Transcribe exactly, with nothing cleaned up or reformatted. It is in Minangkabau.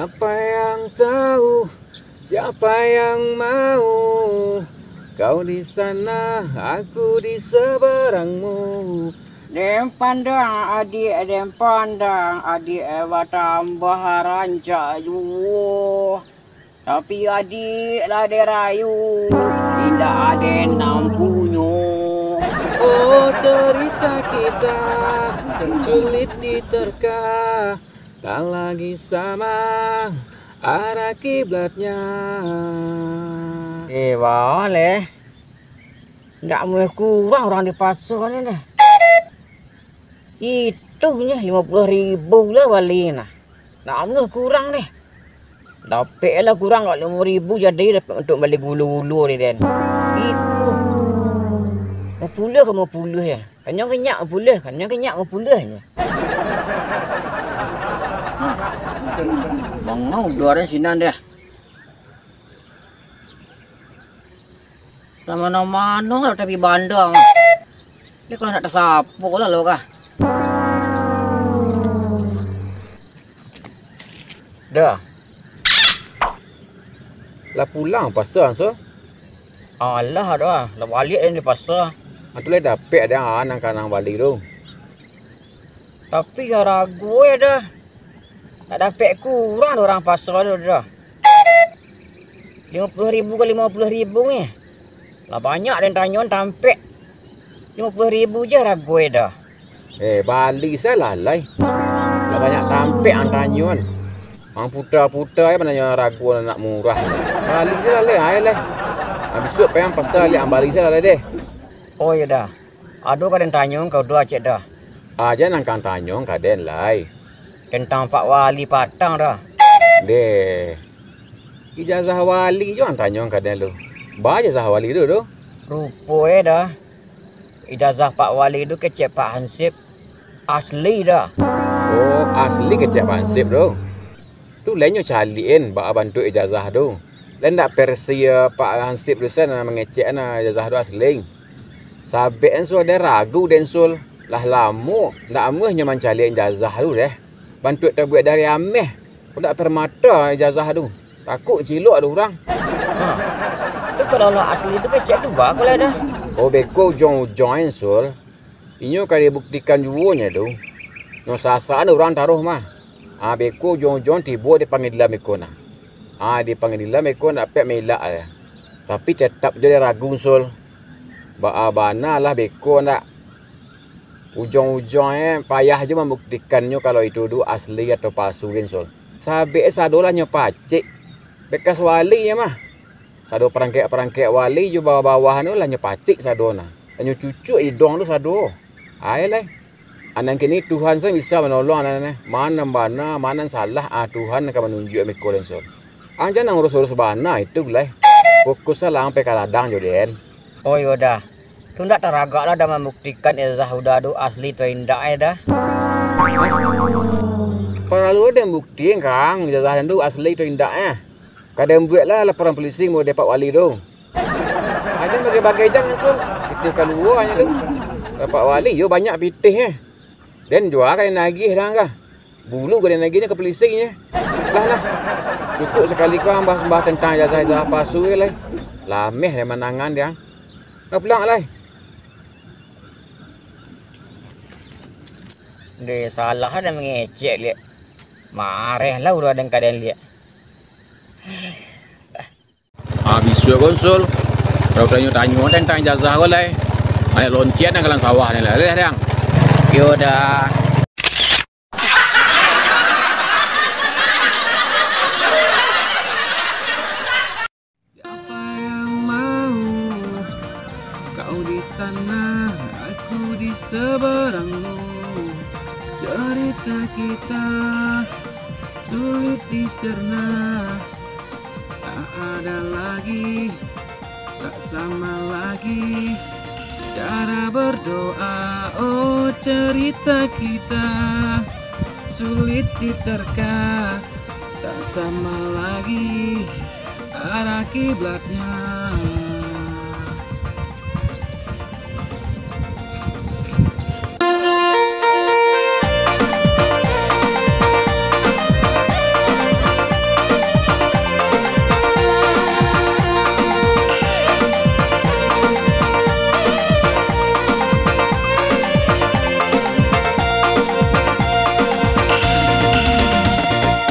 Siapa yang tahu, siapa yang mau, kau di sana, aku di seberangmu. Den pandang adiak, den pandang adiak, eh, batambah rancak juo. Tapi adiak lah dirayu, indak ado nan punyo. Oh, cerita kita sulit diterka, tak lagi sama arah kiblatnya. Eh, baa leh. Ndak amuah kurang urang di paso ni deh. Itu nyo limo puluah ribu lah bali nah. Ndak amuah kurang deh. Dapek lah kurang kok limo ribu jadi dapek untuak bali gulo-gulo ni den. Itu. Limo puluah ka limo puluah ya. Kanyang-kanyang limo puluah, kanyang-kanyang limo puluah nyo. Bangau duo ari sinan deh. Lah mano-mano lah tapi banda. Ni kalau nak tasapo lah lo kah. Dah. Lah pulang paso, Ansor? Alah, dah. Lah baliak dari paso. Antu lah dapek dah, ah, nan kanang bali tu. Tapi yo rago yo dah. Nak dapek kurang dek urang paso tu dah. Limo puluah ribu ka limo puluah ribu ni. Lah banyak den tanyo tampek. Limo puluah ribu je rago e dah. Eh, bali salah lai. Lah banyak tampek ang tanyo an. Ang puta-puta je mananyo rago nak murah. Bali salah lai, ai lai. Ah, bisuak payah paso liak ang bali salah lai deh. Oh, iyo dah. Ado ka den tanyo ka udah cek dah. Aja nan kang tanyo ka den lai. Tentang Pak Wali patang dah. Deh. Ijazah wali jo ang tanyo ka den lu. Ba ijazah wali tu tu? Rupo e dah. Ijazah Pak Wali tu kecek Pak Hansip asli dah. Oh, asli kecek Pak Hansip tu. Tu lai nyo caliak en baa bantuak ijazah tu. Lai ndak persia Pak Hansip tu sen mangecek an ijazah tu asli. Sabek en Sul, den ragu den Sul. Lah lamo ndak amuah nyo mancaliak ijazah tu deh. Bantuak tabuek dari ameh. Kok ndak permato ijazah tu. Takuk cilok ado urang. Ha. Tu kalau lah asli tu kecek tu ba ko lai dah. Oh, beko ujuang-ujuang en Sul. Inyo ka dibuktikan juo nyo tu. Nyo sasakan urang taruih mah. Ah, beko ujuang-ujuang tibo di pangadilan beko nah. Ah, di pangadilan beko ndak pek mailak lah. Tapi tetap jo den ragu Sul. Baa bana lah beko ndak. Ujuang-ujuang e payah jo mambuktikannyo kalau itu tu asli atau palsu gin Sul. Sabek e sado lah nyo pacik. Bekas wali nyo mah. Sado parangkek-parangkek wali jo bawah-bawah tu lah nyo pacik sado nah. Lah nyo cucuak iduang tu sado. Ai lai. Anan kini Tuhan sajo bisa manolong anan, ma nan bana, ma nan salah, ah, Tuhan ka manunjuak miko den Sul. Ang jan urus-urus bana itu lai. Fokus lah ang pai ka ladang jo den. Oh, iyo dah. Tu ndak taragak lah dah mambuktikan ijazah Uda tu asli atau indak e dah. Paralu den bukti kang, ijazah den tu asli atau indak e. Ka den buek lah laporan polisi mode Pak Wali tu. Aja bagai-bagai jan Sul, pitih kalua nyo tu. Pak Wali yo banyak pitih e. Den jua ka den agiah dah kah. Bulu ka den agiah nyo ka polisi nyo. Lah, lah. Cukuik sakali ko ang bahas-bahas tantang ijazah-ijazah palsu lai. Lameh lai manangan den. Ka pulang lai. Deh, salah den mangecek liak. Mareh lah urang den ka den liak. Ah, bisuak ko Sul. Kalau tanyo-tanyo tantang ijazah ko lai. Anak loncen nan kalan sawah ni lai. Leh, Dang. Yo dah. Siapa yang mau? Kau di sana, aku di seberangmu. Cerita kita sulit dicerna. Tak ada lagi, tak sama lagi cara berdoa. Oh, cerita kita sulit diterka. Tak sama lagi arah kiblatnya.